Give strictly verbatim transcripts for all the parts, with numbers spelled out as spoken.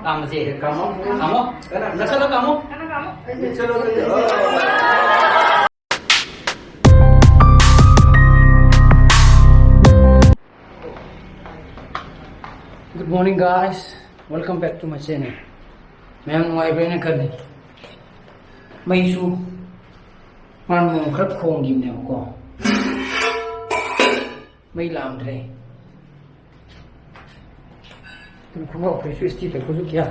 ꯀꯥꯝꯃꯁꯦ꯫ ꯀꯥꯝꯃꯣ꯫ ꯀꯥꯝꯃꯣ꯫ ꯀꯅꯥ? ꯅꯛꯁꯜꯂ ꯀꯥꯝꯃꯣ꯫ ꯀꯅꯥ ꯀꯥꯝꯃꯣ? ꯅꯛꯁꯜꯂꯣ꯫ Good morning, guys. Welcome back to my channel. ꯃꯌꯥꯝ ꯅꯨꯡꯉꯥꯏꯕ꯭ꯔꯥ ꯍꯥꯏꯅ ꯈꯜꯂꯤ꯫ ꯃꯩꯁꯨ ꯉꯔꯥꯡ ꯅꯣꯡ ꯈꯔ ꯈꯣꯡꯈꯤꯕꯅꯦꯕꯀꯣ꯫ ꯃꯩ ꯂꯥꯛꯑꯝꯗ꯭ꯔꯦ꯫ ꯑꯗꯨꯝ ꯈꯣꯡꯒ꯭ꯔꯥꯎ ꯐꯨꯔꯤꯠꯁꯨ ꯏꯁꯇꯤ ꯇꯛꯄꯁꯨ ꯀꯌꯥ,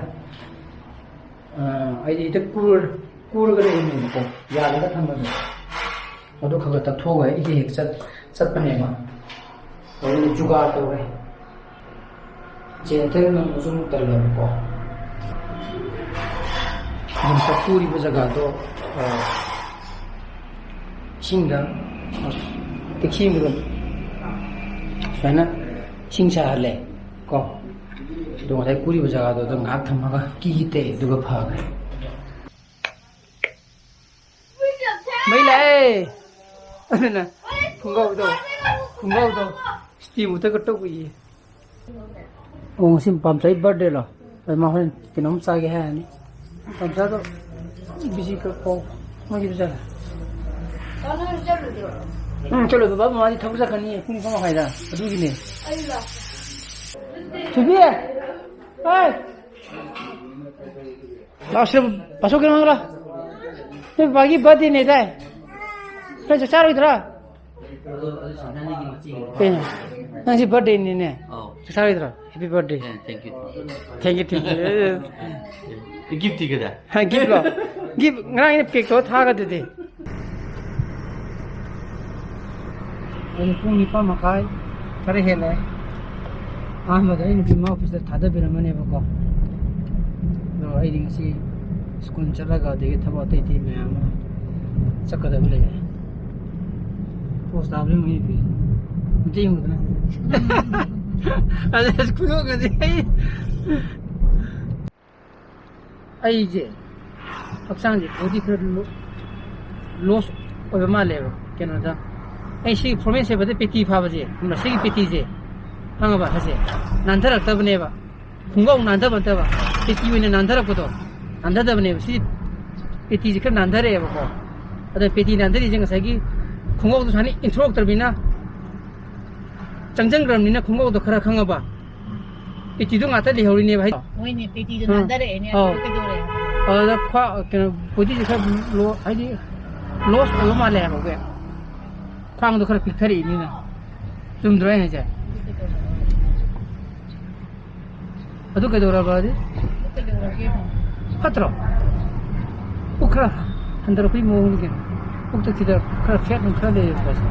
ꯑ, ꯑꯩꯗꯤ ꯍꯦꯛꯇ ꯀꯨꯔ-, ꯀꯨꯔꯒ ꯂꯩꯔꯝꯃꯦꯕꯀꯣ, ꯌꯥꯜꯂꯒ ꯊꯝꯕꯗꯣ꯫ ꯑꯗꯨ ꯈꯔ ꯈꯔ ꯇꯛꯊꯣꯛꯑꯒ ꯑꯩꯗꯤ ꯍꯦꯛ ꯆꯠ-, ꯆꯠꯄꯅꯦꯕ꯫ ꯑꯗꯨꯅ ꯖꯨꯒꯥꯔ ꯇꯧꯔꯦ꯫ ꯆꯦꯟꯊꯔ ꯉꯝꯕꯁꯨ ꯑꯃꯨꯛ ꯇꯜꯂꯦꯕꯀꯣ꯫ ꯑꯗꯨꯝ ꯇꯛꯊꯣꯛꯎꯔꯤꯕ ꯖꯒꯥꯗꯣ, ꯑ, ꯏꯁꯤꯡꯗ ꯇꯦꯛꯁꯤꯡꯗꯨꯗ ꯁꯨꯃꯥꯏꯅ ꯏꯁꯤꯡ ꯁꯥꯍꯜꯂꯦ ꯀꯣ꯫ ꯑꯗꯨ ꯉꯁꯥꯏ ꯀꯨꯔꯤꯕ ꯖꯒꯥꯗꯨꯗ ꯉꯥꯏꯍꯥꯛ ꯊꯝꯃꯒ ꯀꯤꯒꯤ ꯇꯦꯛꯑꯦ, ꯑꯗꯨꯒ ꯐꯈ꯭ꯔꯦ꯫ ꯃꯩ ꯂꯥꯛꯑꯦ꯫ ꯑꯗꯨꯅ ꯈꯣꯡꯒ꯭ꯔꯥꯎꯗꯣ, ꯈꯣꯡꯒ꯭ꯔꯥꯎꯗꯣ ꯏꯁꯇꯤ ꯃꯨꯊꯛꯀ ꯇꯧꯕ ꯏꯌꯦ꯫ ꯑꯣ, ꯉꯁꯤ ꯄꯥꯝꯆꯥꯒꯤ ꯕꯥꯔꯗꯦ ꯂꯣ? ꯑꯗꯨ ꯃꯥ ꯍꯣꯔꯦꯟ ꯀꯩꯅꯣꯝ ꯆꯥꯒꯦ ꯍꯥꯏꯔꯅꯤ꯫ ꯄꯥꯝꯆꯥꯗꯣ ꯕꯤꯖꯤ ꯈꯔ ꯀꯧ-, ꯃꯣꯏꯒꯤ ꯕꯖꯥꯔ꯫ ꯎꯝ, ꯆꯠꯂꯣꯏ ꯕꯕꯥ, ꯃꯃꯥꯗꯤ ꯊꯕꯛ ꯆꯠꯈ꯭ꯔꯅꯤ ꯄꯨꯡ ꯅꯤꯄꯥꯟ ꯃꯈꯥꯏꯗ꯫ ꯑꯗꯨꯒꯤꯅꯦ꯫ ꯊꯣꯏꯕꯤ! ꯍꯥꯏ! ꯂꯥꯛꯑꯣ ꯁꯤꯗ, ꯄꯥꯁꯣ ꯀꯩꯅꯣ ꯂꯥꯛꯑꯣ꯫ ꯅꯣꯏ ꯕꯕꯥꯒꯤ ꯕꯥꯔꯗꯦꯅꯦ ꯗꯥꯏ? ꯅꯣꯏ ꯆꯥꯛ ꯆꯥꯔꯣꯏꯗ꯭ꯔꯥ? ꯑꯗꯣ, ꯑꯗꯨ ꯁꯟꯗꯥꯅꯤꯒꯤ ꯃꯆꯦꯒꯤ ꯀꯩꯅꯣ? ꯅꯪꯁꯤ ꯕꯥꯔꯗꯦꯅꯤꯅꯦ꯫ ꯑꯧ꯫ ꯆꯥꯛ ꯆꯥꯔꯣꯏꯗ꯭ꯔꯣ? Happy birthday꯫ A, thank you, thank you꯫ Thank you, thank you꯫ ꯒꯤꯐꯇꯤ ꯀꯗꯥꯏ? ꯍꯥ, ꯒꯤꯐꯂꯣ? ꯒꯤꯐ ꯉꯔꯥꯡ ꯑꯩꯅ ꯄꯦꯛ ꯇꯧꯔ ꯊꯥꯒꯗꯨꯗꯤ꯫ ꯍꯧꯖꯤꯛ ꯄꯨꯡ ꯅꯤꯄꯥꯟ ꯃꯈꯥꯏ ꯈꯔ ꯍꯦꯜꯂꯦ꯫ ꯑꯍꯥꯟꯕꯗ ꯑꯩ ꯅꯨꯄꯤ ꯑꯃ ꯑꯣꯐꯤꯁꯇ ꯊꯥꯗꯕꯤꯔꯝꯃꯅꯦꯕꯀꯣ꯫ ꯑꯗꯣ ꯑꯩꯗꯤ ꯉꯁꯤ ꯁ꯭ꯀꯨꯜ ꯆꯠꯂꯒ ꯑꯗꯒꯤ ꯊꯕꯛ ꯑꯇꯩ ꯑꯇꯩ ꯃꯌꯥꯝ ꯑꯃ ꯆꯠꯀꯗꯕ ꯂꯩꯔꯦ꯫ ꯄꯣꯁ ꯇꯥꯕꯗꯤ ꯃꯣꯏ ꯅꯨꯄꯤ ꯑꯝꯇ ꯌꯦꯡꯉꯨꯗꯅ꯫ ꯑꯗ ꯈꯨꯗꯣꯛꯀꯗꯤ ꯑꯩ ꯑꯩꯁꯦ ꯍꯛꯆꯥꯡꯁꯦ ꯕꯣꯗꯤ ꯈꯔ ꯂꯣ-, ꯂꯣꯁ ꯑꯣꯏꯕ ꯃꯥꯜꯂꯦꯕ꯫ ꯀꯩꯅꯣꯗ ꯑꯩ ꯁꯤꯒꯤ ꯐꯣꯔꯃꯦꯜ ꯁꯦꯠꯄꯗ ꯄꯦꯇꯤ ꯐꯥꯕꯁꯦ, ꯈꯪꯕ꯭ꯔꯥ? ꯁꯤꯒꯤ ꯄꯦꯇꯤꯁꯦ, ꯈꯪꯉꯕ? ꯑꯁꯦ ꯅꯥꯟꯊꯔꯛꯇꯕꯅꯦꯕ꯫ ꯈꯣꯡꯒ꯭ꯔꯥꯎ ꯅꯥꯟꯊꯕ ꯅꯠꯇꯕ, ꯄꯦꯇꯤ ꯑꯣꯏꯅ ꯅꯥꯟꯊꯔꯛꯄꯗꯣ, ꯅꯥꯟꯊꯗꯕꯅꯦꯕ꯫ ꯁꯤ ꯄꯦꯇꯤꯁꯦ ꯈꯔ ꯅꯥꯟꯊꯔꯛꯑꯦꯕꯀꯣ꯫ ꯑꯗ ꯄꯦꯇꯤ ꯅꯥꯟꯊꯔꯤꯁꯦ ꯉꯁꯥꯏꯒꯤ ꯈꯣꯡꯒ꯭ꯔꯥꯎꯗꯣ ꯁꯨꯃꯥꯏꯅ ꯏꯟꯊꯣꯔꯛꯇ꯭ꯔꯕꯅꯤꯅ, ꯆꯪꯁꯤꯟꯈ꯭ꯔꯕꯅꯤꯅ ꯈꯣꯡꯒ꯭ꯔꯥꯎꯗꯣ ꯈꯔ ꯈꯪꯉꯕ, ꯄꯦꯇꯤꯗꯣ ꯉꯥꯛꯇ ꯂꯩꯍꯧꯔꯤꯅꯦꯕ ꯍꯥꯏꯗꯤ꯫ ꯍꯣꯏꯅꯦ, ꯄꯦꯇꯤꯗꯣ ꯎꯝ꯫ ꯅꯥꯟꯊꯔꯛꯑꯦꯅꯦ꯫ ꯑꯧ꯫ ꯑꯗꯨ ꯀꯩꯗꯧꯔꯦ? ꯑꯗꯨꯗ ꯈ꯭ꯋꯥ-, ꯀꯩꯅꯣ, ꯕꯣꯗꯤꯁꯦ ꯈꯔ ꯂꯣ-, ꯍꯥꯏꯗꯤ ꯂꯣꯁ ꯑꯣꯏꯕ ꯃꯥꯜꯂꯦ ꯍꯥꯏꯕ, ꯑꯩꯈꯣꯏ ꯈ꯭ꯋꯥꯡꯗꯣ ꯈꯔ ꯄꯤꯛꯊꯔꯛꯏꯅꯤꯅ꯫ ꯆꯨꯝꯗ꯭ꯔꯣ ꯑꯩ ꯍꯥꯏꯁꯦ? ꯑꯗꯨ ꯀꯩꯗꯧꯔꯦ? ꯑꯗꯨ ꯀꯩꯗꯧꯔꯕ ꯑꯗꯨ? ꯑꯗꯨ ꯀꯩꯗꯧꯔꯒꯦ? ꯐꯠꯇ꯭ꯔꯣ? ꯄꯨꯛ ꯈꯔ ꯍꯟꯊꯔꯛꯄꯒꯤ ꯃꯑꯣꯡꯅꯤ ꯀꯩꯅꯣ꯫ ꯄꯨꯛꯇ ꯈꯤꯇ ꯈꯔ ꯐꯦꯠ ꯅꯨꯡ ꯈꯔ ꯂꯩꯔꯦ ꯄꯣꯠꯁꯦ꯫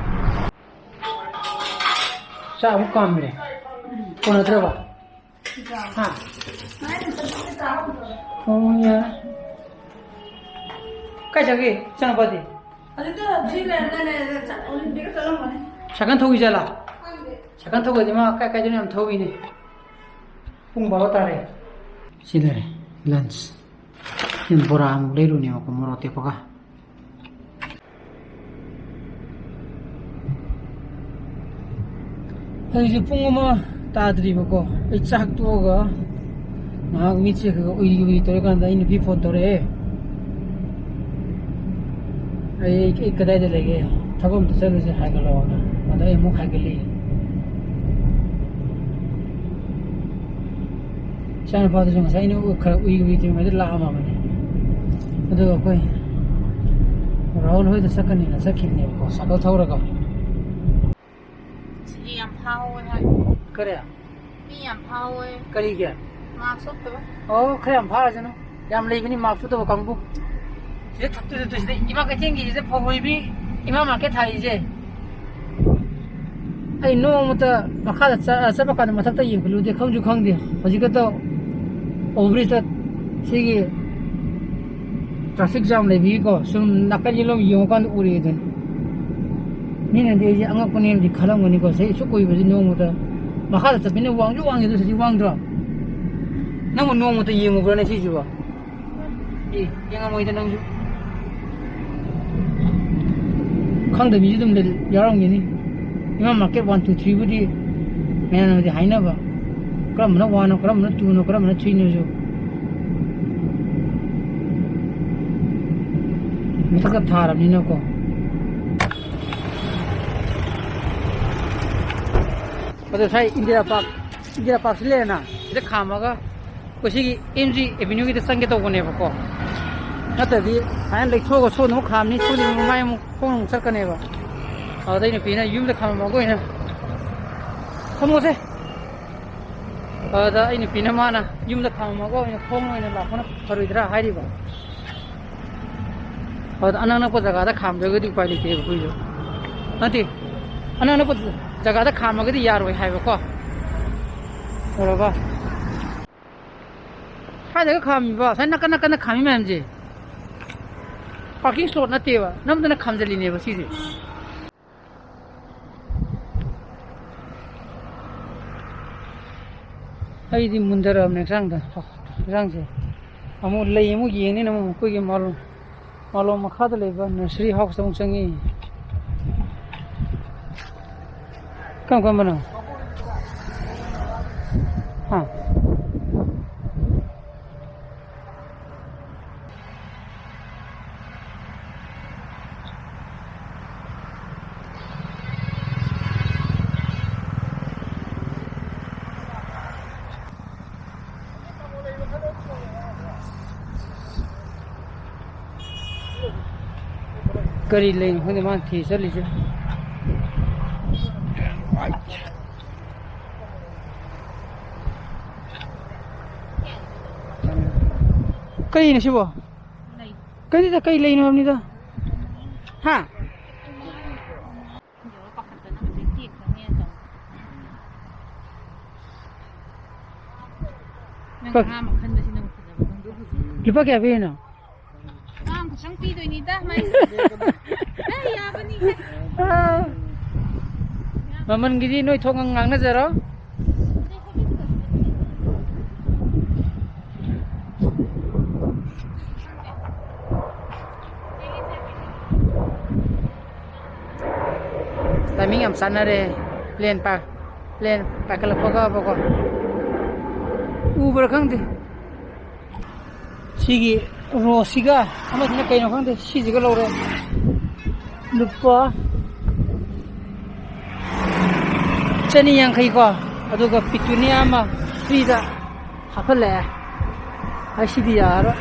ꯆꯥꯛ ꯑꯃꯨꯛ ꯀꯥꯝꯃꯤꯔꯦ꯫ ꯀꯣꯟꯅꯗ꯭ꯔꯕ? ꯍꯥ? ꯑꯣ, ꯌꯥꯔꯦ꯫ ꯀꯥꯏ ꯆꯠꯈꯤ ꯏꯆꯥꯅꯨꯄꯥꯗꯤ? ꯁꯥꯏꯀꯜ ꯊꯧꯈꯤ ꯖꯥꯠꯂꯥ? ꯁꯥꯏꯀꯜ ꯊꯧꯕꯗꯤ ꯃꯥ ꯀꯥꯏ ꯀꯥꯏꯗꯅꯣ ꯌꯥꯝ ꯊꯧꯏꯅꯦ꯫ ꯄꯨꯡ ꯕꯥꯔꯣ ꯇꯥꯔꯦ꯫ ꯁꯤ ꯂꯩꯔꯦ, ꯂꯟꯁ꯫ ꯕꯣꯔꯥ ꯑꯃꯨꯛ ꯂꯩꯔꯨꯅꯦꯕꯀꯣ, ꯃꯣꯔꯣꯛ ꯑꯇꯦꯛꯄꯒ꯫ ꯍꯧꯖꯤꯛꯁꯦ ꯄꯨꯡ ꯑꯃ ꯇꯥꯗ꯭ꯔꯤꯕꯀꯣ꯫ ꯑꯩ ꯆꯥꯛ ꯇꯣꯛꯑꯒ ꯉꯥꯏꯍꯥꯛ ꯃꯤꯠꯁꯦ ꯈꯔ ꯈꯔ ꯎꯏꯔꯤ ꯎꯏꯔꯤ ꯇꯧꯔꯤꯀꯥꯟꯗ ꯑꯩ ꯅꯨꯄꯤ ꯐꯣꯟ ꯇꯧꯔꯛꯑꯦ꯫ ꯑꯩ, ꯑꯩ, ꯑꯩ ꯀꯗꯥꯏꯗ ꯂꯩꯒꯦ? ꯊꯕꯛ ꯑꯝꯇ ꯆꯠꯂꯨꯁꯦ ꯍꯥꯏꯒꯠꯂꯛꯑꯣꯅ꯫ ꯑꯗ ꯑꯩ ꯑꯃꯨꯛ ꯍꯥꯏꯒꯠꯂꯛꯏ꯫ ꯏꯆꯥꯅꯨꯄꯥꯗꯨꯁꯨ ꯉꯁꯥꯏ ꯑꯩꯅ ꯎ-, ꯈꯔ ꯎꯏ ꯎꯏ ꯇꯧꯔꯤꯉꯩꯗ ꯂꯥꯛꯑꯝꯃꯕꯅꯦ꯫ ꯑꯗꯨꯒ ꯑꯩꯈꯣꯏ ꯔꯥꯍꯨꯜ ꯍꯣꯏꯗ ꯆꯠꯀꯅꯤꯅ ꯆꯠꯈꯤꯕꯅꯦꯕꯀꯣ, ꯁꯥꯏꯀꯜ ꯊꯧꯔꯒ꯫ ꯁꯤꯗꯤ ꯌꯥꯝ ꯐꯥꯍꯧꯋꯦ ꯍꯥꯏ꯫ ꯀꯔꯤ? ꯃꯤ ꯌꯥꯝ ꯐꯥꯍꯧꯋꯦ꯫ ꯀꯔꯤꯒꯤ? ꯃꯥꯛꯁ ꯎꯞꯇꯕ꯫ ꯑꯣ, ꯈꯔ ꯌꯥꯝ ꯐꯥꯔꯁꯅꯨ꯫ ꯌꯥꯝ ꯂꯩꯕꯅꯤ ꯃꯥꯛꯁ ꯎꯞꯇꯕ ꯀꯥꯡꯕꯨ꯫ ꯁꯤꯗ ꯊꯛꯇꯨ ꯊꯛꯇꯨ ꯁꯤꯗ ꯏꯃꯥ ꯀꯩꯊꯦꯜꯒꯤ ꯁꯤꯗ ꯐꯧ ꯍꯣꯏꯕꯤ ꯏꯃꯥ ꯃꯥꯔꯀꯦꯠ ꯊꯥꯔꯤꯁꯦ꯫ ꯑꯩ ꯅꯣꯡꯃꯇ ꯃꯈꯥꯗ ꯆ-, ꯆꯠꯄ ꯀꯥꯟꯗ ꯃꯊꯛꯇ ꯌꯦꯡꯈꯠꯂꯨꯗꯦ, ꯈꯪꯁꯨ ꯈꯪꯗꯦ꯫ ꯍꯧꯖꯤꯛ ꯈꯛꯇ ꯑꯣꯚꯔ ꯕ꯭ꯔꯤꯖꯇ ꯁꯤꯒꯤ ꯇ꯭ꯔꯥꯐꯤꯛ ꯖꯥꯝ ꯂꯩꯕꯒꯤꯀꯣ, ꯁꯨꯝ ꯅꯥꯀꯟ ꯌꯦꯠꯂꯣꯝ ꯌꯦꯡꯉꯨꯀꯥꯟꯗ ꯎꯔꯛꯑꯦ ꯑꯗꯨꯅꯤ꯫ ꯃꯤꯅꯗꯤ ꯑꯩꯁꯦ ꯑꯉꯛꯄꯅꯦꯅꯗꯤ ꯈꯜꯂꯝꯒꯅꯤꯀꯣ, ꯁꯤ ꯑꯁꯨꯛ ꯀꯨꯏꯕꯁꯤ ꯅꯣꯡꯃꯇ ꯃꯈꯥꯗ ꯆꯠꯄꯅ ꯋꯥꯡꯁꯨ ꯋꯥꯡꯉꯦ, ꯑꯗꯨ ꯁꯤꯗꯤ ꯋꯥꯡꯗ꯭ꯔꯣ? ꯅꯪꯕꯨ ꯅꯣꯡꯃꯇ ꯌꯦꯡꯉꯨꯕ꯭ꯔꯥꯅꯦ ꯁꯤꯁꯤꯕꯣ? ꯑꯦ, ꯌꯦꯡꯉꯝꯃꯣꯏꯗ ꯅꯪꯁꯨ꯫ ꯈꯪꯗꯕ ꯃꯤꯁꯨ ꯑꯗꯨꯝ ꯂꯩ-, ꯌꯥꯎꯔꯝꯒꯅꯤ꯫ ꯏꯃꯥ ꯃꯥꯔꯀꯦꯠ ꯋꯥꯟ ꯇꯨ ꯊ꯭ꯔꯤꯕꯨꯗꯤ ꯃꯌꯥꯝꯅꯕꯨꯗꯤ ꯍꯥꯏꯅꯕ꯫ ꯀꯔꯝꯕꯅ ꯋꯥꯟꯅꯣ, ꯀꯔꯝꯕꯅ ꯇꯨꯅꯣ, ꯀꯔꯝꯕꯅ ꯊ꯭ꯔꯤꯅꯣꯁꯨ ꯃꯊꯛꯇ ꯊꯥꯔꯕꯅꯤꯅꯀꯣ꯫ ꯑꯗꯣ ꯁ꯭ꯋꯥꯏ ꯏꯟꯗꯤꯔꯥ ꯄꯥꯔꯛ, ꯏꯟꯗꯤꯔꯥ ꯄꯥꯔꯛꯁꯤ ꯂꯩꯔꯦꯅ, ꯁꯤꯗ ꯈꯥꯝꯃꯒ ꯑꯩꯈꯣꯏ ꯁꯤꯒꯤ ꯑꯦꯝ ꯖꯤ ꯑꯦꯚꯦꯅ꯭ꯌꯨꯒꯤꯗ ꯆꯪꯒꯦ ꯇꯧꯕꯅꯦꯕꯀꯣ꯫ ꯅꯠꯇ꯭ꯔꯗꯤ ꯁꯨꯃꯥꯏꯅ ꯂꯩꯊꯣꯛꯑꯒ ꯁꯣꯝꯗ ꯑꯃꯨꯛ ꯈꯥꯝꯅꯤ, ꯁꯣꯝꯗ ꯑꯃꯨꯛ ꯃꯥꯏ ꯑꯃꯨꯛ ꯈꯣꯡ ꯑꯃꯨꯛ ꯆꯠꯀꯅꯦꯕ꯫ ꯑꯗꯨꯗ ꯑꯩ ꯅꯨꯄꯤꯅ ꯌꯨꯝꯗ ꯈꯥꯝꯃꯝꯃꯒ ꯑꯣꯏꯅ ꯊꯝꯃꯣꯁꯦ꯫ ꯑꯗꯨꯗ ꯑꯩ ꯅꯨꯄꯤꯅ ꯃꯥꯅ ꯌꯨꯝꯗ ꯈꯥꯝꯃꯝꯃꯒ ꯑꯣꯏꯅ ꯈꯣꯡꯅ ꯑꯣꯏꯅ ꯂꯥꯛꯄꯅ ꯐꯔꯣꯏꯗ꯭ꯔꯥ ꯍꯥꯏꯔꯤꯕ꯫ ꯑꯗꯨꯗ ꯑꯅꯛ ꯅꯛꯄ ꯖꯒꯥꯗ ꯈꯥꯝꯗ꯭ꯔꯒꯗꯤ ꯎꯄꯥꯏ ꯂꯩꯇꯦꯕ ꯑꯩꯈꯣꯏꯁꯨ꯫ ꯅꯠꯇꯦ, ꯑꯅꯛ ꯅꯛꯄ ꯖꯒꯥꯗ ꯈꯥꯝꯃꯒꯗꯤ ꯌꯥꯔꯣꯏ ꯍꯥꯏꯕꯀꯣ꯫ ꯎꯔꯕ? ꯁ꯭ꯋꯥꯏꯗꯒ ꯈꯥꯝꯃꯤꯕ, ꯁ꯭ꯋꯥꯏ ꯅꯥꯀꯟ ꯅꯥꯀꯟꯗ ꯈꯥꯝꯃꯤ ꯃꯌꯥꯝꯁꯦ ꯄꯥꯔꯀꯤꯡ ꯁ꯭ꯂꯣꯠ ꯅꯠꯇꯦꯕ, ꯅꯝꯗꯅ ꯈꯥꯝꯖꯜꯂꯤꯅꯦꯕ ꯁꯤꯁꯦ꯫ ꯑꯩꯗꯤ ꯃꯨꯟꯗꯔꯕꯅꯦ ꯍꯛꯆꯥꯡꯗ, ꯍꯛꯆꯥꯡꯁꯦ꯫ ꯑꯃꯨꯛ ꯂꯩ ꯑꯃꯨꯛ ꯌꯦꯡꯅꯤꯅ ꯑꯃꯨꯛ ꯑꯩꯈꯣꯏꯒꯤ ꯃꯥꯂꯣꯝ, ꯃꯥꯂꯣꯝ ꯃꯈꯥꯗ ꯂꯩꯕ ꯅꯔꯁꯔꯤ ꯍꯥꯎꯁꯇ ꯑꯃꯨꯛ ꯆꯪꯉꯤ꯫ ꯀꯔꯝ ꯀꯔꯝꯕꯅꯣ? ꯍꯥ? ꯀꯔꯤ ꯂꯩꯅꯣ ꯈꯪꯗꯦ ꯃꯥꯅ ꯊꯤ ꯆꯠꯂꯤꯁꯦ꯫ ꯀꯔꯤꯅꯣ ꯁꯤꯕꯣ? ꯂꯩ꯫ ꯀꯔꯤꯗ ꯀꯩ ꯂꯩꯅꯣ ꯍꯥꯏꯕꯅꯤꯗ? ꯍꯥ? ꯌꯧꯔ ꯄꯥꯈꯠꯇꯅ ꯍꯧꯖꯤꯛ ꯇꯦꯛꯈ꯭ꯔꯅꯦꯅ ꯇꯧ꯫ ꯅꯪ ꯀꯛ-, ꯑꯍꯥꯟꯕ ꯈꯟꯕꯁꯤ ꯅꯪ ꯐꯖꯕ ꯈꯪꯗꯦ꯫ ꯂꯨꯄꯥ ꯀꯌꯥ ꯄꯤꯔꯤꯅꯣ? ꯆꯥꯝ ꯈꯛꯇꯪ ꯄꯤꯗꯣꯏꯅꯤꯗ ꯃꯥꯏꯁꯦ꯫ ꯑꯦ, ꯌꯥꯕꯅꯤꯍꯦ꯫ ꯑꯥ꯫ ꯃꯃꯜꯒꯤꯗꯤ ꯅꯣꯏ ꯊꯣꯛ ꯉꯥꯡꯅꯖꯔꯣ꯫ ꯇꯥꯏꯃꯤꯡ ꯌꯥꯝ ꯆꯥꯟꯅꯔꯦ꯫ ꯄ꯭ꯂꯦꯟ ꯄꯥ-, ꯄ꯭ꯂꯦꯟ ꯄꯥꯏꯈꯠꯂꯛꯄꯒꯕꯀꯣ꯫ ꯎꯕ꯭ꯔꯥ ꯈꯪꯗꯦ꯫ ꯁꯤꯒꯤ ꯔꯣꯁꯁꯤꯒ ꯑꯃꯁꯤꯅ ꯀꯩꯅꯣ ꯈꯪꯗꯦ, ꯁꯤꯁꯤꯒ ꯂꯧꯔꯦ꯫ ꯂꯨꯄꯥ ꯆꯅꯤ ꯌꯥꯡꯈꯩꯀꯣ꯫ ꯑꯗꯨꯒ ꯄꯤꯇꯨꯅꯤꯌꯥ ꯑꯃ ꯐ꯭ꯔꯤꯗ ꯍꯥꯞꯍꯜꯂꯛꯑꯦ꯫ ꯑꯩ ꯁꯤꯗꯤ ꯌꯥꯔꯔꯣꯏ꯫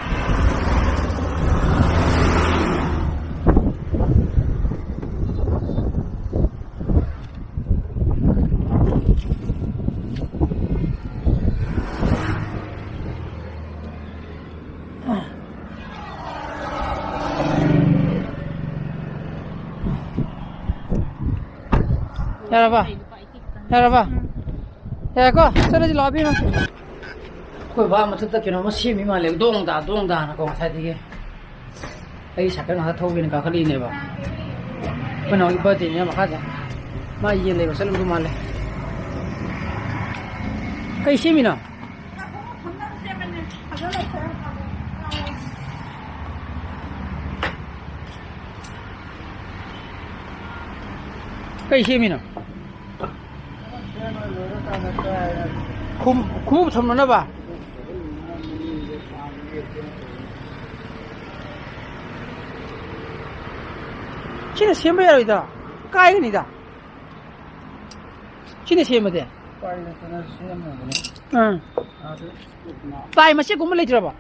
ꯌꯥꯔꯕ? ꯌꯥꯔꯕ? ꯌꯥꯔꯦꯀꯣ? ꯆꯠꯂꯁꯤ ꯂꯥꯛꯑꯣ, ꯏꯕꯦꯝꯃ꯫ ꯑꯩꯈꯣꯏ ꯕꯥ ꯃꯊꯛꯇ ꯀꯩꯅꯣꯝꯃ ꯁꯦꯝꯃꯤ ꯃꯥꯜꯂꯦ, ꯗꯣꯡ ꯗꯥ, ꯗꯣꯡ ꯗꯥꯅꯀꯣ, ꯉꯁꯥꯏꯗꯒꯤ꯫ ꯑꯩ ꯁꯥꯏꯀꯜ ꯉꯥꯛꯇ ꯊꯧꯒꯦꯅ ꯀꯥꯈꯠꯂꯛꯏꯅꯦꯕ꯫ ꯑꯩꯈꯣꯏ ꯅꯥꯎꯒꯤ ꯕꯥꯔꯗꯦꯅꯦ ꯃꯈꯥꯗ꯫ ꯃꯥ ꯌꯦꯟ ꯂꯩꯕ ꯆꯠꯂꯝꯗꯧ ꯃꯥꯜꯂꯦ꯫ ꯀꯩ ꯁꯦꯝꯃꯤꯅꯣ? ꯀꯩ ꯁꯦꯝꯃꯤꯅꯣ? ꯈꯨꯝ-, ꯈꯨꯃꯨꯛ ꯊꯝꯅꯅꯕ? ꯁꯤꯅ ꯁꯦꯝꯕ ꯌꯥꯔꯣꯏꯗ, ꯀꯥꯏꯒꯅꯤꯗ꯫ ꯁꯤꯅ ꯁꯦꯝꯃꯗꯤ? ꯎꯄꯥꯏ ꯂꯩꯇꯅ ꯁꯦꯝꯃꯕꯅꯦ꯫ ꯑꯥ꯫ ꯑꯗꯨ ꯄ꯭ꯂꯥꯏ ꯃꯆꯦꯠꯀꯨꯝꯕ ꯂꯩꯇ꯭ꯔꯕꯣ?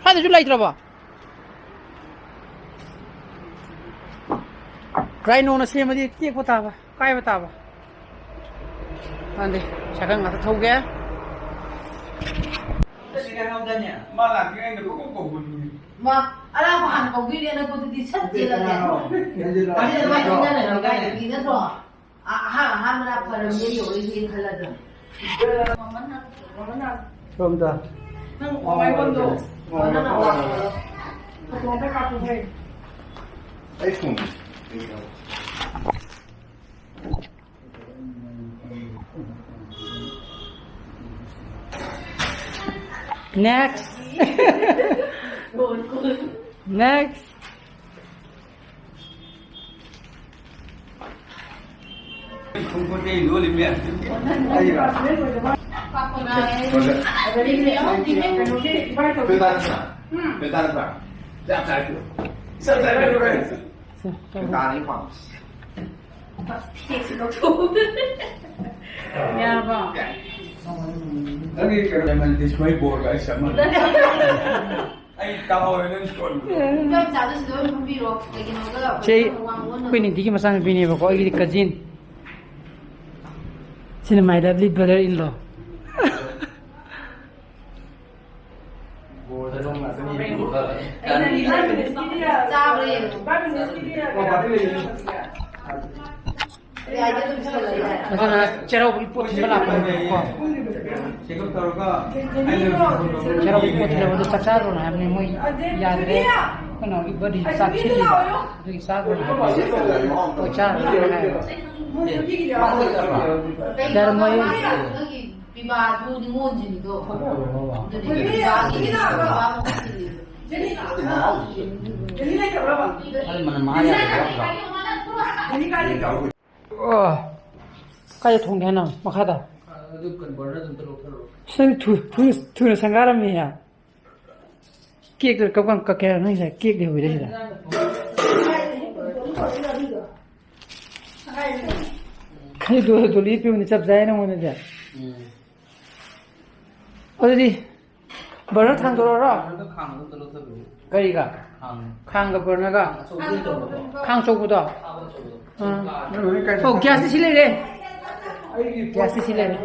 ꯁ꯭ꯋꯥꯏꯗꯁꯨ ꯂꯩꯇ꯭ꯔꯕꯣ? ꯔꯥꯏꯅꯣꯅ ꯁꯦꯝꯃꯗꯤ ꯇꯦꯛꯄ ꯇꯥꯕ, ꯀꯥꯏꯕ ꯇꯥꯕ꯫ ꯈꯪꯗꯦ, ꯁꯥꯏꯀꯜ ꯉꯥꯛꯇ ꯊꯧꯒꯦ꯫ ꯃꯥ ꯂꯥꯛꯇ꯭ꯔꯤꯉꯩꯗ ꯀꯣꯛ ꯀꯣꯛ ꯀꯧꯕꯅꯤꯅꯦ꯫ ꯃꯥ ꯑꯔꯥꯞꯄ ꯍꯥꯟꯅ ꯀꯧꯗꯣꯏꯅꯦ, ꯑꯅꯛꯄꯗꯨꯗꯤ ꯁꯠ ꯆꯦꯜꯂꯒꯦ꯫ ꯅꯠꯇ꯭ꯔꯣ? ꯑ-, ꯑꯍꯥꯟ ꯑꯍꯥꯟꯕꯅ ꯐꯔꯝꯅꯦ ꯌꯧꯔꯛꯏꯁꯦ ꯈꯜꯂꯗ꯭ꯔꯣ? ꯁꯣꯝꯗ꯫ ꯅꯪ ꯋꯥꯏꯐꯝꯗꯣ꯫ ꯑꯩ ꯐꯣꯟ꯫ Next. Next. ꯄꯥꯛꯄ ꯉꯥꯏ꯫ ꯃꯣꯏꯗ꯫ ꯑꯗꯨꯗꯤ ꯃꯌꯥꯝ ꯇꯤꯚꯤ ꯀꯩꯅꯣꯒꯤ ꯏꯕꯥꯏ ꯇꯧꯕꯤ꯫ ꯐꯤꯜ ꯇꯥꯔꯛꯄ꯭ꯔꯥ? ꯎꯝ꯫ ꯐꯤꯜ ꯇꯥꯔꯛꯄ꯭ꯔꯥ? ꯆꯞ ꯆꯥꯔꯦ꯫ ꯆꯞ ꯆꯥꯔꯦ꯫ ꯐꯤꯜ ꯇꯥꯔꯛꯏ ꯄꯥꯝꯁꯦ꯫ ꯐꯦꯛꯁꯤ ꯂꯧꯊꯣꯛꯎ꯫ ꯌꯥꯔꯕꯣ? ꯅꯪꯒꯤ ꯀꯩꯅꯣ ꯂꯦꯃꯟ ꯇꯤ ꯁꯣꯏ ꯕꯣꯔꯒ ꯑꯩ ꯆꯞ ꯃꯥꯟꯅꯩ꯫ ꯑꯩ ꯇꯥꯍꯧꯋꯦ ꯅꯪ ꯁꯣꯏꯕ꯫ ꯏꯆꯥ ꯃꯆꯥꯗꯨꯁꯨ ꯂꯣꯏ ꯐꯝꯕꯤꯔꯣ꯫ ꯀꯩꯒꯤꯅꯣꯗ ꯁꯤ ꯑꯩꯈꯣꯏ ꯅꯤꯡꯊꯤꯒꯤ ꯃꯆꯥꯅꯨꯄꯤꯅꯦꯕꯀꯣ, ꯑꯩꯒꯤꯗꯤ ꯀꯖꯤꯟ꯫ ꯁꯤꯅ my lovely brother in law꯫ ꯆꯥꯕ꯭ꯔꯥ ꯌꯦꯡꯉꯣ꯫ ꯌꯥꯏꯗ ꯑꯗꯨꯝ ꯁꯤꯖꯤꯟꯅꯕ ꯌꯥꯏ꯫ ꯃꯁꯥꯅ ꯆꯩꯔꯥꯎꯕꯒꯤ ꯄꯣꯠ ꯊꯤꯟꯕ ꯂꯥꯛꯄꯅꯦꯕꯀꯣ꯫ ꯆꯦꯛꯑꯞ ꯇꯧꯔꯒ ꯑꯩꯅ ꯆꯩꯔꯥꯎꯕꯒꯤ ꯄꯣꯠ ꯊꯤꯜꯂꯛꯄꯗꯣ ꯆꯥꯛ ꯆꯥꯔꯨꯔꯣꯅ ꯍꯥꯏꯕꯅꯦ, ꯃꯣꯏ ꯌꯥꯗ꯭ꯔꯦ꯫ ꯑꯩꯈꯣꯏ ꯅꯥꯎꯒꯤ ꯕꯥꯔꯗꯦ ꯆꯥꯛ ꯁꯤꯜꯂꯤꯕ, ꯑꯗꯨꯒꯤ ꯆꯥꯔꯨꯔꯣꯅ ꯍꯥꯏꯕꯅꯦ꯫ ꯍꯣꯏ, ꯆꯥꯔꯨꯔꯣꯅ ꯍꯥꯏꯕ꯫ ꯌꯥꯔꯦ, ꯃꯣꯏ꯫ ꯅꯪꯒꯤ ꯄꯤꯕꯥꯗꯨ ꯅꯤꯉꯣꯜꯁꯤꯡꯗꯣ꯫ ꯑꯗꯨꯅꯦ ꯄꯤꯕꯥꯒꯤ ꯄꯤꯕꯥ ꯃꯈꯣꯏꯁꯤꯡꯅꯦꯕ꯫ ꯑꯗꯨ ꯃꯅꯝ ꯃꯍꯥ ꯌꯥꯗꯕ ꯌꯥꯎꯗ꯭ꯔꯣ? ꯑꯣ, ꯀꯥꯏꯗ ꯊꯣꯡꯒꯦ ꯍꯥꯏꯅꯣ? ꯃꯈꯥꯗ? ꯑꯗꯨ ꯀꯟꯚꯔꯇꯔ ꯑꯝꯇ ꯂꯧꯊꯔꯛꯑꯣ꯫ ꯑꯁ, ꯅꯪ ꯊꯨ-, ꯊꯨ-, ꯊꯨꯅ ꯁꯪꯒꯥꯔꯝꯃꯤꯍꯦ꯫ ꯀꯦꯛꯇꯨ ꯀꯞ ꯀꯞ ꯀꯛꯀꯦ ꯍꯥꯏꯔꯣ ꯅꯪꯁꯦ? ꯀꯦꯛꯇꯤ ꯍꯧꯕꯤꯔꯦ ꯁꯤꯗ꯫ ꯈꯩꯗꯣ ꯑꯗꯨ ꯂꯦꯞꯄꯤꯕꯅꯤ, ꯆꯞ ꯆꯥꯏ ꯅꯉꯣꯟꯗꯗꯤ꯫ ꯎꯝ꯫ ꯑꯗꯨꯗꯤ ꯕꯔꯅꯔ ꯊꯥꯡꯗꯣꯔꯛꯑꯣꯔꯣ? ꯕꯔꯅꯔꯗꯣ ꯈꯥꯡꯗꯣ ꯑꯝꯇ ꯂꯧꯊꯕꯤꯌꯨ꯫ ꯀꯔꯤꯒ? ꯈꯥꯡ꯫ ꯈꯥꯡꯒ ꯕꯔꯅꯔꯒ? ꯑꯆꯧꯕꯗꯤ ꯑꯆꯧꯕꯗꯣ꯫ ꯈꯥꯡ ꯑꯆꯧꯕꯗꯣ? ꯈꯥꯡ ꯑꯆꯧꯕꯗꯣ꯫ ꯑꯥ꯫ ꯑꯣ, ꯒ꯭ꯌꯥꯁꯇꯤ ꯁꯤ ꯂꯩꯔꯦ꯫ ꯒ꯭ꯌꯥꯁꯇꯤ ꯁꯤ ꯂꯩꯔꯦ꯫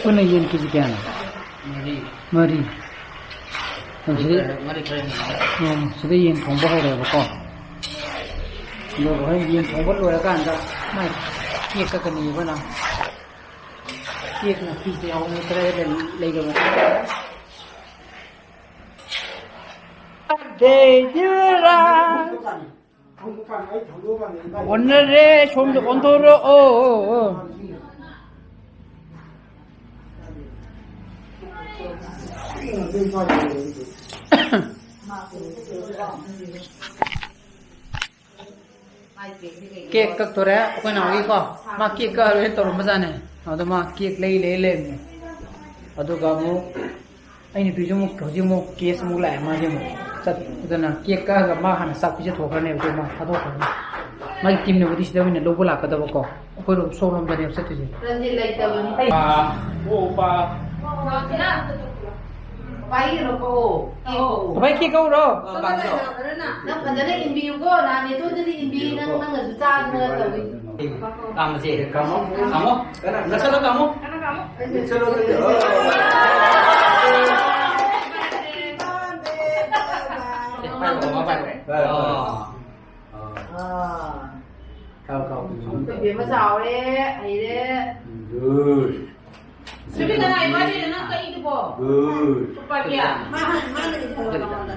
ꯄꯨꯟꯅ ꯌꯦꯟ ꯀꯦꯖꯤ ꯀꯌꯥꯅꯣ? ꯃꯔꯤ꯫ ꯃꯔꯤ꯫ ꯑꯣ, ꯁꯤꯗ, ꯃꯔꯤ ꯈꯔ ꯍꯦꯟꯅ꯫ ꯑꯣ, ꯁꯤꯗ ꯌꯦꯟ ꯊꯣꯡꯕ ꯍꯧꯔꯦꯕꯀꯣ꯫ ꯑꯗꯨꯒ ꯍꯣꯔꯦꯟ ꯌꯦꯟ ꯊꯣꯡꯕ ꯂꯣꯏꯔꯀꯥꯟꯗ ꯃꯥꯏ ꯀꯦꯛ ꯀꯛꯀꯅꯤ ꯑꯩꯈꯣꯏꯅ꯫ ꯀꯦꯛꯅ ꯄꯤꯁ ꯌꯥꯎꯕꯅꯦ, ꯈꯔ ꯂꯩ-, ꯂꯩꯒꯕꯅꯦ꯫ ꯑꯣꯟꯅꯔꯦ, ꯁꯣꯝꯗ ꯑꯣꯟꯊꯣꯔꯛꯑꯣ꯫ ꯀꯦꯛ ꯀꯛꯇꯣꯔꯦ ꯑꯩꯈꯣꯏ ꯅꯥꯎꯒꯤꯀꯣ꯫ ꯃꯥ ꯀꯦꯛ ꯀꯛꯑꯔꯣꯏꯅ ꯇꯧꯔꯝꯕꯖꯥꯠꯅꯦ꯫ ꯑꯗꯣ ꯃꯥ ꯀꯦꯛ ꯂꯩ ꯂꯩ ꯂꯩꯔꯝꯃꯦ꯫ ꯑꯗꯨꯒ ꯑꯃꯨꯛ ꯑꯩ ꯅꯨꯄꯤꯁꯨ ꯑꯃꯨꯛ ꯍꯧꯖꯤꯛ ꯑꯃꯨꯛ ꯀꯦꯁ ꯑꯃꯨꯛ ꯂꯥꯛꯑꯦ꯫ ꯃꯥꯁꯦ ꯑꯃꯨꯛ ꯆꯠ-, ꯑꯗꯨꯅ ꯀꯦꯛ ꯀꯛꯑꯒ ꯃꯥ ꯍꯥꯟꯅ ꯆꯥꯛ ꯄꯤꯖꯊꯣꯛꯈ꯭ꯔꯅꯦꯕ꯫ ꯑꯗꯨꯒ ꯃꯥ ꯊꯥꯗꯣꯛꯈ꯭ꯔꯅꯤ꯫ ꯃꯥꯒꯤ ꯇꯤꯝꯅꯕꯨꯗꯤ ꯁꯤꯗ ꯑꯣꯏꯅ ꯂꯧꯕ ꯂꯥꯛꯀꯗꯕꯀꯣ꯫ ꯑꯩꯈꯣꯏꯔꯣꯝ ꯁꯣꯝꯂꯣꯝꯗꯅꯦꯕ ꯆꯠꯇꯣꯏꯁꯦ꯫ ꯔꯟꯖꯤꯠ ꯂꯩꯇꯕꯅꯤ꯫ ꯑꯥ, ꯑꯣ, ꯑꯣꯄꯥ꯫ ꯄꯥꯏꯔꯣꯀꯣ꯫ ꯚꯥꯏ, ꯀꯦꯛ ꯀꯛꯎꯔꯣ? ꯅꯪ ꯐꯖꯅ ꯏꯟꯕꯤꯌꯨꯀꯣ꯫ ꯅꯍꯥꯟ ꯅꯦꯇꯣꯟꯗꯗꯤ ꯏꯟꯕꯤ, ꯅꯪ, ꯅꯪꯅꯁꯨ ꯆꯥꯗꯅ ꯇꯧꯏ꯫ ꯀꯥꯝꯃꯁꯦ꯫ ꯀꯥꯝꯃꯣ, ꯀꯥꯝꯃꯣ꯫ ꯅꯛꯁꯜꯂꯣ, ꯀꯥꯝꯃꯣ꯫ ꯅꯛꯁꯜꯂꯣ, ꯅꯛꯁꯜꯂꯣ꯫ ꯑꯦ, ꯄꯥꯏꯔꯣ, ꯃꯃꯥ ꯄꯥꯏꯔꯣ꯫ ꯄꯥꯏꯔꯣ, ꯄꯥꯏꯔꯣ꯫ ꯑꯥ꯫ ꯑꯥ꯫ ꯀꯥꯎ, ꯀꯥꯎ꯫ ꯑꯩꯈꯣꯏ ꯕꯦꯝꯃ ꯆꯥꯎꯔꯦ, ꯍꯩꯔꯦ꯫ Good꯫ ꯁꯤꯕꯤ ꯀꯅꯥꯏ ꯕꯥꯔꯗꯦꯅꯣ ꯅꯪ ꯀꯛꯏꯗꯨꯕꯣ? Good꯫ ꯂꯨꯄꯥ ꯀꯌꯥ? ꯃꯥ ꯍꯥꯟꯅ, ꯃꯥꯅ ꯏꯟꯊꯣꯔꯛꯑꯣ ꯅꯉꯣꯟꯗ꯫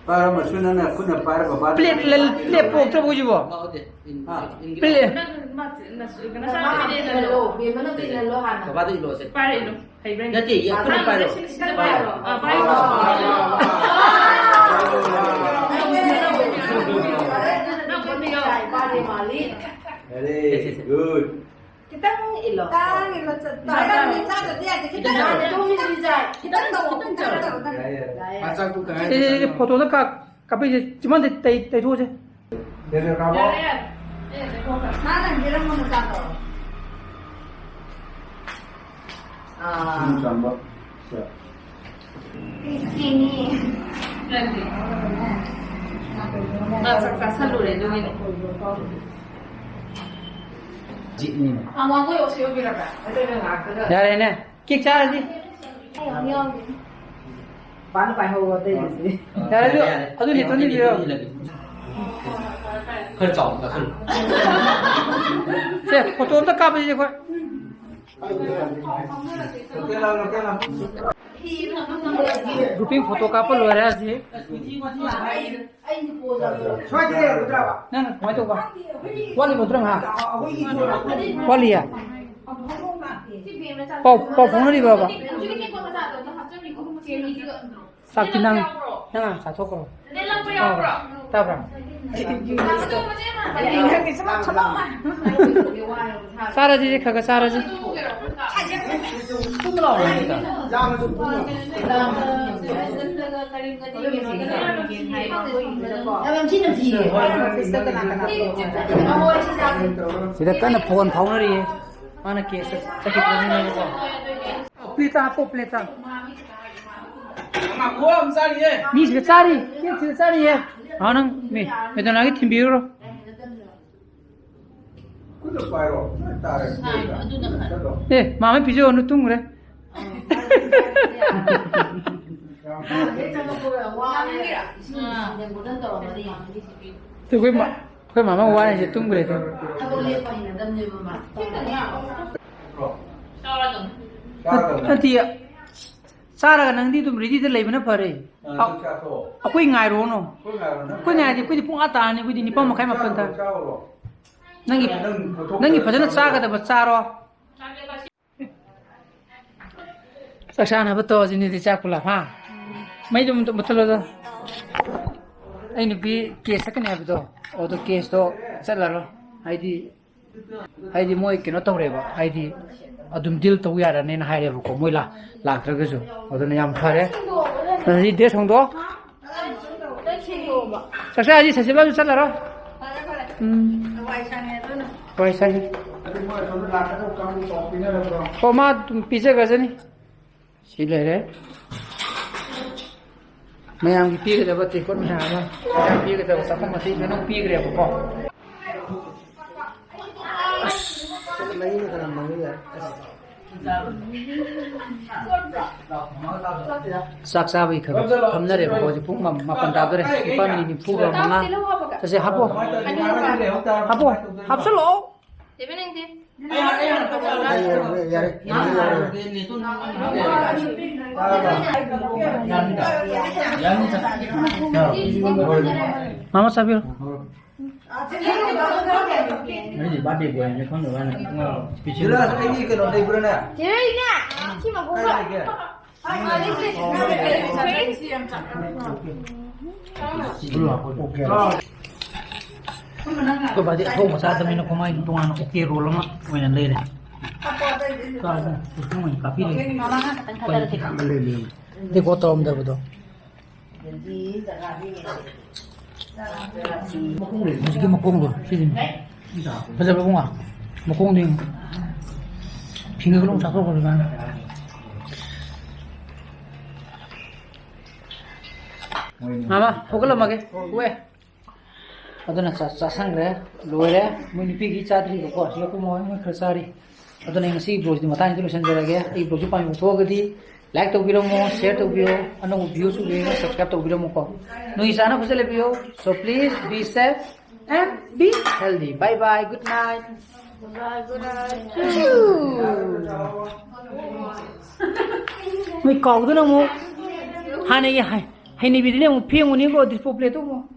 ꯄꯥꯏꯔꯝꯃꯁꯨ ꯅꯪꯅ ꯈꯨꯠꯅ ꯄꯥꯏꯔ ꯕꯕꯥꯗ ꯄ꯭ꯂꯦꯠ ꯂ-, ꯄ꯭ꯂꯦꯠ ꯄꯣꯛꯇ꯭ꯔꯕꯣ ꯍꯧꯖꯤꯛꯕꯣ? ꯄꯥꯎꯗꯦ꯫ ꯏꯟ-, ꯍꯥ? ꯏꯟꯒꯦ ꯄ꯭ꯂꯦꯠ꯫ ꯇꯧꯕ꯫ ꯅꯪ ꯃꯥ-, ꯅꯁ-, ꯅꯆꯥꯅꯨꯄꯤꯗ ꯃꯥꯅ ꯏꯜꯍꯜꯂꯣ꯫ ꯏꯜꯍꯜꯂꯣ, ꯕꯦꯝꯃꯅ ꯏꯜꯍꯜꯂꯣ ꯍꯥꯟꯅ꯫ ꯕꯕꯥꯗ ꯏꯜꯂꯣꯁꯦ꯫ ꯄꯥꯏꯔꯛꯏꯅꯣ꯫ ꯍꯩꯕ꯭ꯔꯥ ꯌꯦꯡꯒꯦ? ꯅꯠꯇꯦ, ꯌꯦ-, ꯈꯨꯠꯅ ꯄꯥꯏꯔꯣ꯫ ꯁꯤꯗ ꯄꯥꯏꯔꯣ꯫ ꯑꯥ, ꯄꯥꯏꯔꯣ꯫ ꯅꯪ ꯈꯨꯠꯅ ꯌꯦꯡꯉꯣ꯫ ꯌꯥꯔꯦ, ꯁꯦ, ꯁꯦ, ꯁꯦ꯫ Good꯫ ꯈꯤꯇꯪ ꯏꯜꯂꯣ꯫ ꯈꯤꯇꯪ ꯏꯜꯂꯣ, ꯆꯠ-, ꯈꯤꯇꯪ ꯆꯥꯗ꯭ꯔꯗꯤ ꯌꯥꯗꯦ, ꯈꯤꯇꯪ ꯈꯤꯇꯪ ꯇꯧ꯫ ꯈꯤꯇꯪ ꯇꯧ꯫ ꯈꯤꯇꯪ ꯇꯧ꯫ ꯌꯥꯏ, ꯌꯥꯏ꯫ ꯌꯥꯏ, ꯌꯥꯏ꯫ ꯃꯆꯥꯛꯇꯨ ꯇꯪꯈꯥꯏ ꯁꯦ, ꯁꯦ, ꯁꯦ, ꯈꯤꯇꯪ ꯐꯣꯇꯣꯗ ꯀꯥꯞ-, ꯀꯥꯞꯄꯤꯁꯦ, ꯆꯤꯃꯟꯗ ꯇꯩ-, ꯇꯩꯊꯣꯛꯑꯁꯦ꯫ ꯕꯦꯕꯤ ꯀꯥꯃꯣ꯫ ꯌꯥꯔꯦ, ꯌꯥꯔꯦ꯫ ꯑꯦ, ꯂꯩꯊꯣꯛꯈ꯭ꯔꯦ꯫ ꯃꯥꯅ ꯄꯤꯔꯝꯕ ꯃꯆꯥꯗꯣ꯫ ꯑꯥ꯫ ꯏꯁꯤꯡ ꯆꯥꯝꯕ꯫ ꯁꯦ꯫ ꯆꯤꯅꯤ꯫ ꯅꯠꯇꯦ꯫ ꯃꯥ ꯆꯥꯛ ꯆꯥꯁꯜꯂꯨꯔꯦ ꯑꯗꯨꯒꯤꯅꯦ꯫ ꯖꯤꯠꯅꯤꯅꯦ꯫ ꯑꯥ, ꯃꯥ ꯃꯣꯏ ꯑꯣꯁꯤ ꯑꯣꯏꯕꯤꯔꯕ꯭ꯔꯥ? ꯑꯗꯨꯅ ꯉꯥꯛꯇꯗ꯫ ꯌꯥꯔꯦꯅꯦ꯫ ꯀꯦꯛ ꯆꯥꯔꯁꯤ꯫ ꯑꯩ ꯌꯥꯝ ꯌꯥꯎꯗꯦ꯫ ꯄꯥꯅ ꯄꯥꯏꯍꯧꯔꯣ ꯑꯇꯩꯗꯨꯗꯤ꯫ ꯌꯥꯔꯦ, ꯑꯗꯨ, ꯌꯥꯔꯦ, ꯑꯗꯨ ꯌꯥꯔꯦ꯫ ꯂꯤꯇꯣꯟꯗ ꯄꯤꯔꯣ꯫ ꯈꯔ ꯆꯥꯎꯅ ꯀꯥꯈꯠꯂꯨ꯫ ꯁꯦ, ꯐꯣꯇꯣ ꯑꯝꯇ ꯀꯥꯞꯄꯁꯤ ꯑꯩꯈꯣꯏ꯫ ꯒ꯭ꯔꯨꯞꯄꯤꯡ ꯐꯣꯇꯣ ꯀꯥꯞꯄ ꯂꯣꯏꯔꯦ ꯍꯧꯖꯤꯛ꯫ ꯁ꯭ꯋꯥꯏꯗ ꯂꯩꯔꯝꯒꯗ꯭ꯔꯕ? ꯅꯪ ꯀꯃꯥꯏꯅ ꯇꯧꯕ? ꯋꯥꯠꯂꯤꯕ ꯅꯠꯇ꯭ꯔꯣ ꯉꯥꯏꯍꯥꯛ? ꯋꯥꯠꯂꯤꯌꯦ? ꯄꯥꯎ, ꯄꯥꯎ ꯐꯥꯎꯅꯔꯤꯕ꯭ꯔꯕ? ꯆꯥꯛꯇꯤ ꯅꯪ, ꯅꯪ ꯍꯥꯟꯅ ꯆꯥꯊꯣꯛꯈ꯭ꯔꯣ꯫ ꯇꯥꯕ꯭ꯔꯥ? ꯆꯥꯔꯁꯤ, ꯈꯔ ꯈꯔ ꯆꯥꯔꯁꯤ꯫ ꯁꯤꯗ ꯀꯟꯅ ꯐꯣꯟ ꯐꯥꯎꯅꯔꯤꯌꯦ꯫ ꯃꯥꯅ ꯀꯦꯁ ꯆꯠꯈꯤꯗ꯭ꯔꯕꯅꯤꯅꯀꯣ꯫ ꯄ꯭ꯂꯦꯠꯇ ꯍꯥꯞꯄꯣ, ꯄ꯭ꯂꯦꯠꯇ꯫ ꯃꯤꯁꯤꯗ ꯆꯥꯔꯤ, ꯀꯦꯛꯁꯤꯗ ꯆꯥꯔꯤꯌꯦ꯫ ꯍꯥꯎ, ꯅꯪ ꯃꯤ ꯃꯦꯗꯣꯅꯥꯒꯤ ꯊꯤꯟꯕꯤꯔꯨꯔꯣ꯫ ꯈꯨꯠꯇ ꯄꯥꯏꯔꯣ꯫ ꯇꯥꯔꯦ꯫ ꯑꯦ, ꯃꯥꯃ ꯄꯤꯖꯧ, ꯑꯅꯨ ꯇꯨꯝꯈ꯭ꯔꯦ꯫ ꯑꯩꯈꯣꯏ ꯃꯥ-, ꯑꯩꯈꯣꯏ ꯃꯥꯃ ꯋꯥꯔꯤꯁꯦ ꯇꯨꯝꯈ꯭ꯔꯦ꯫ ꯅꯠꯇꯤꯌꯦ꯫ ꯆꯥꯔꯒ ꯅꯪꯗꯤ ꯑꯗꯨꯝ ꯔꯦꯗꯤꯗ ꯂꯩꯕꯅ ꯐꯔꯦ꯫ ꯑ, ꯑꯗꯨ ꯆꯥꯊꯣꯛꯑꯣ꯫ ꯑꯩꯈꯣꯏ ꯉꯥꯏꯔꯣꯅꯣ꯫ ꯑꯩꯈꯣꯏ ꯉꯥꯏꯔꯣ, ꯅꯪ ꯑꯩꯈꯣꯏ ꯉꯥꯏꯔꯗꯤ ꯑꯩꯈꯣꯏꯗꯤ ꯄꯨꯡ ꯑꯥ ꯇꯥꯔꯅꯤ, ꯑꯩꯈꯣꯏꯗꯤ ꯅꯤꯄꯥꯟ ꯃꯈꯥꯏ, ꯃꯥꯄꯟ ꯇꯥꯔꯦ꯫ ꯆꯥꯔꯣ꯫ ꯅꯪꯒꯤ, ꯅꯪ ꯊꯣꯛꯄ ꯅꯪꯒꯤ ꯐꯖꯅ ꯆꯥꯔꯣ꯫ ꯆꯥꯒꯗꯕ ꯆꯥꯔꯣ꯫ ꯆꯥꯛ ꯆꯥꯅꯕ ꯇꯧꯔꯁꯤꯅꯦꯗꯤ, ꯆꯥꯛ ꯄꯨꯂꯞ, ꯍꯥ? ꯃꯩꯗꯣ ꯑꯝꯇ ꯃꯨꯠꯊꯠꯂꯣꯗ꯫ ꯑꯩ ꯅꯨꯄꯤ ꯀꯦꯁ ꯆꯠꯀꯅꯤ ꯍꯥꯏꯕꯗꯣ, ꯑꯗꯣ ꯀꯦꯁꯇꯣ ꯆꯠꯂꯔꯣꯏ꯫ ꯍꯥꯏꯗꯤ, ꯍꯥꯏꯗꯤ ꯃꯣꯏ ꯀꯩꯅꯣ ꯇꯧꯔꯦꯕ, ꯍꯥꯏꯗꯤ ꯑꯗꯨꯝ ꯗꯤꯜ ꯇꯧ ꯌꯥꯔꯅꯦꯅ ꯍꯥꯏꯔꯦꯕꯀꯣ, ꯃꯣꯏ ꯂꯥ-, ꯂꯥꯛꯇ꯭ꯔꯒꯁꯨ꯫ ꯑꯗꯨꯅ ꯌꯥꯝ ꯐꯔꯦ꯫ ꯑꯗꯨꯗꯤ ꯗ꯭ꯔꯦꯁ ꯍꯣꯡꯗꯣꯛꯑꯣ꯫ ꯆꯥꯛꯆꯥꯁꯤ ꯁꯁꯤꯕꯥꯁꯨ ꯆꯠꯂꯔꯣꯏ꯫ ꯎꯝ꯫ ꯋꯥꯏ ꯁꯪꯉꯦ꯫ ꯑꯣ, ꯃꯥ ꯑꯗꯨꯝ ꯄꯤꯖꯈ꯭ꯔꯖꯅꯤ꯫ ꯁꯤ ꯂꯩꯔꯦ꯫ ꯃꯌꯥꯝꯒꯤ ꯄꯤꯒꯗꯕ ꯇꯦꯡꯀꯣꯠ ꯃꯌꯥꯝ ꯑꯃ, ꯃꯌꯥꯝ ꯄꯤꯒꯗꯕ ꯆꯥꯐꯝ ꯃꯆꯤ ꯂꯣꯏꯅꯃꯛ ꯄꯤꯈ꯭ꯔꯦꯕꯀꯣ꯫ ꯑꯁ꯫ ꯆꯥꯛ ꯆꯥꯕꯒꯤ ꯈꯔ ꯈꯔ ꯐꯝꯅꯔꯦꯕꯀꯣ꯫ ꯍꯧꯖꯤꯛ ꯄꯨꯡ ꯃꯥ-, ꯃꯥꯄꯟ ꯇꯥꯗꯣꯔꯦ꯫ ꯅꯤꯄꯥꯟ ꯃꯤꯅꯤꯠ ꯅꯤꯐꯨꯒ ꯃꯉꯥ꯫ ꯆꯠꯁꯦ, ꯍꯥꯞꯄꯣ꯫ ꯍꯥꯞꯄꯣ꯫ ꯍꯥꯞꯆꯜꯂꯛꯑꯣ꯫ ꯌꯥꯔꯦ, ꯌꯥꯔꯦ, ꯌꯥꯔꯦ, ꯌꯥꯔꯦ꯫ ꯃꯥꯃ ꯆꯥꯕꯤꯔꯣ꯫ ꯑꯩꯗꯤ ꯕꯥꯔꯗꯦ ꯕꯣꯏꯅꯦ ꯈꯪꯗꯕ ꯋꯥꯅꯤ꯫ ꯖꯤꯂꯥꯁ, ꯑꯩꯒꯤ ꯀꯩꯅꯣ ꯂꯩꯕ꯭ꯔꯥꯅꯦ? ꯆꯦꯔꯩꯅꯦ, ꯁꯤ ꯃꯈꯣꯡꯗꯣ꯫ ꯀꯥꯏ ꯂꯩꯒꯦ? ꯑꯩꯈꯣꯏ ꯕꯥꯗꯤ ꯑꯊꯣꯡꯕ ꯆꯥꯗꯕꯅꯤꯅ ꯀꯃꯥꯏꯅ ꯇꯣꯉꯥꯟꯅ ꯑꯣꯀꯦ ꯔꯣꯜ ꯑꯃ ꯑꯣꯏꯅ ꯂꯩꯔꯦ꯫ ꯆꯥꯁꯦ, ꯀꯨꯔꯀꯨꯔꯦ ꯑꯣꯏꯅ ꯀꯥꯞꯄꯤꯔꯒꯦ꯫ ꯇꯦꯀꯣ ꯇꯧꯔꯝꯗꯕꯗꯣ꯫ ꯍꯧꯖꯤꯛꯀꯤ ꯃꯈꯣꯡꯗꯣ ꯁꯤꯁꯤꯅꯤ꯫ ꯐꯖꯕ꯭ꯔꯥ ꯏꯕꯨꯡꯉꯣ? ꯃꯈꯣꯡꯗꯣ ꯌꯦꯡꯉꯨ꯫ ꯐꯤꯡꯒꯒ ꯂꯣꯡ ꯆꯥꯊꯣꯛꯈ꯭ꯔꯕ ꯖꯥꯠꯅꯤ꯫ ꯃꯥꯃ, ꯍꯧꯒꯠꯂꯝꯃꯒꯦ꯫ ꯎꯋꯦ꯫ ꯑꯗꯨꯅ ꯆꯥ-, ꯆꯥꯁꯟꯈ꯭ꯔꯦ꯫ ꯂꯣꯏꯔꯦ꯫ ꯃꯣꯏ ꯅꯨꯄꯤꯒꯤ ꯆꯥꯗ꯭ꯔꯤꯕꯀꯣ꯫ ꯁꯤꯗ ꯑꯩꯈꯣꯏ ꯃꯥ ꯍꯣꯏ ꯃꯣꯏ ꯈꯔ ꯆꯥꯔꯤ꯫ ꯑꯗꯨꯅ ꯑꯩ ꯉꯁꯤꯒꯤ vlogꯁꯤꯗꯤ ꯃꯇꯥꯡꯁꯤꯗ ꯂꯣꯏꯁꯤꯟꯖꯔꯒꯦ꯫ ꯑꯩꯒꯤ vlogꯁꯤ ꯄꯥꯝꯕꯤꯕ ꯊꯣꯛꯑꯒꯗꯤ like ꯇꯧꯕꯤꯔꯝꯃꯣ, share ꯇꯧꯕꯤꯌꯣ, ꯑꯅꯧꯕ viewꯁꯨ ꯂꯩꯔꯒ subscribe ꯇꯧꯕꯤꯔꯝꯃꯨꯀꯣ꯫ ꯅꯣꯏ ꯆꯥꯅ ꯐꯖꯅ ꯂꯩꯕꯤꯌꯣ꯫ So please be safe and be healthy. Bye bye. Good night. ꯃꯣꯏ ꯀꯥꯎꯗꯅ ꯑꯃꯨꯛ ꯍꯥꯟꯅꯒꯤ ꯍꯩ-, ꯍꯩꯅꯕꯤꯗꯨꯅꯦ ꯑꯃꯨꯛ ꯐꯦꯡꯉꯨꯅꯤꯀꯣ, disposal plateꯇꯨ ꯑꯃꯨꯛ꯫